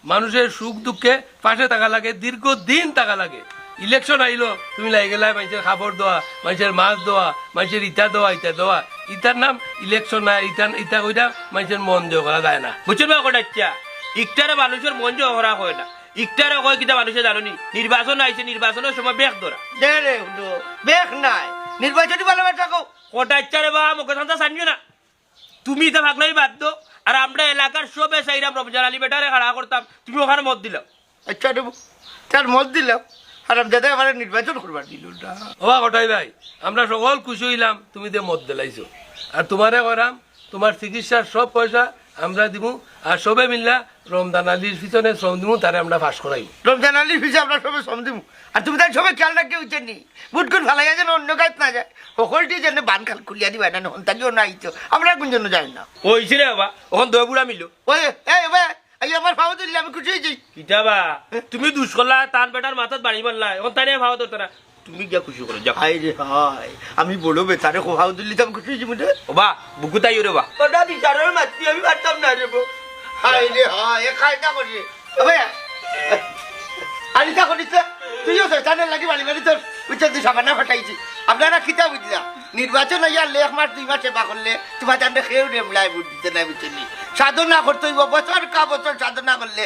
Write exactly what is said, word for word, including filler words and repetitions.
মানুষের সুখ দুঃখে পাশে থাকা লাগে, দীর্ঘদিন থাকা লাগে। ইলেকশন আইলো, তুমি লাগি গেলায় মাইনষের কাপড় দেওয়া, মাইনষের মাছ দেওয়া, মাইনষের ইটা দেওয়া, ইটা দেওয়া। ইটার নাম ইলেকশন না, ইটা, ইটা কইরা মাইনষের মন জয় করা যায় না। বুঝছো বা কটাচ্চা? ইকটারে মানুষের মন জয় করা হয় না। ইকটারে কয় কিতা মানুষে জানো নি? নির্বাচন আইছে, নির্বাচনের সময় বেক ধরা। দে রে হুদু, বেক নাই। নির্বাচনী ভালোবাসা কও। কটাচ্চা রে বা, মুখে থানতা সানিও না। তুমি ইতা পাগলামি বাদ দেও। আর আমরা এলাকার সবে চাইরাম রমজান আলী বেটারে খাড়া করতাম, তুমি অখান মত দিলাও। আচ্ছা দেবো, তার মত দিলাম। আর আমি দাদা আমার নির্বাচন করবার দিল না। ওবা কটাই ভাই, আমরা সকল খুশি অইলাম তুমি যে মত দিলাইছো। আর তুমারে কইরাম, তুমার চিকিৎসার সব পয়সা আমরা দিমু। আর সবে মিল্লা রমজান আলীর পিছনে শ্রম দিমু, তারে আমরা পাশ করাইমু। রমজান আলীর পিছে আমরা সবে শ্রম দিমু। আর তুমি তাই সবে খেয়াল রাখিও, বুঝছো নি? বুটগুন ফালাইয়া যেন অন্য গাছ না যায়। হকলটি যেন বান খাল খুলিয়া দিবা না, হন্তাকিও না আইতো। আমরা কোন জন্য যাই না। অইছে রে বাবা, অখন দই বুড়া মিলো। ওই, এই, ওই, এই আমার পাও ধরলে আমি খুশি অইছি। কিতা বা? তুমি দুষ করলা, তান বেটার মাথাত বাড়ি মারলা, অখন তাইন পাও ধরতা না। তুমি গিয়া খুশি করো, যাও। হায় রে হায়, আমি বড় বেচারে খোহাও দিল্লি তো আমি খুশি অইছি বুঝে। ওবা, বুকু তাই রে বা। ওটা বিচারের মাতৃ, আমি পারতাম না রে বো। হায় রে হায়, এ কায়দা করে। ওবে, আনিতা করিস না? তুইও শয়তানের লাগি বাড়ি বাড়ি তোর উচ্চ দিশা বানা ফাটাইছি। আপনারা কিতা বুঝলা? নির্বাচন অইয়া লেখ মাস দুই মাস সেবা করলে তোমার জানবে কেউ রেমলায় ভোট দিতে নাই, বুঝলি? সাধনা করতে অইব, বছর কা বছর সাধনা করলে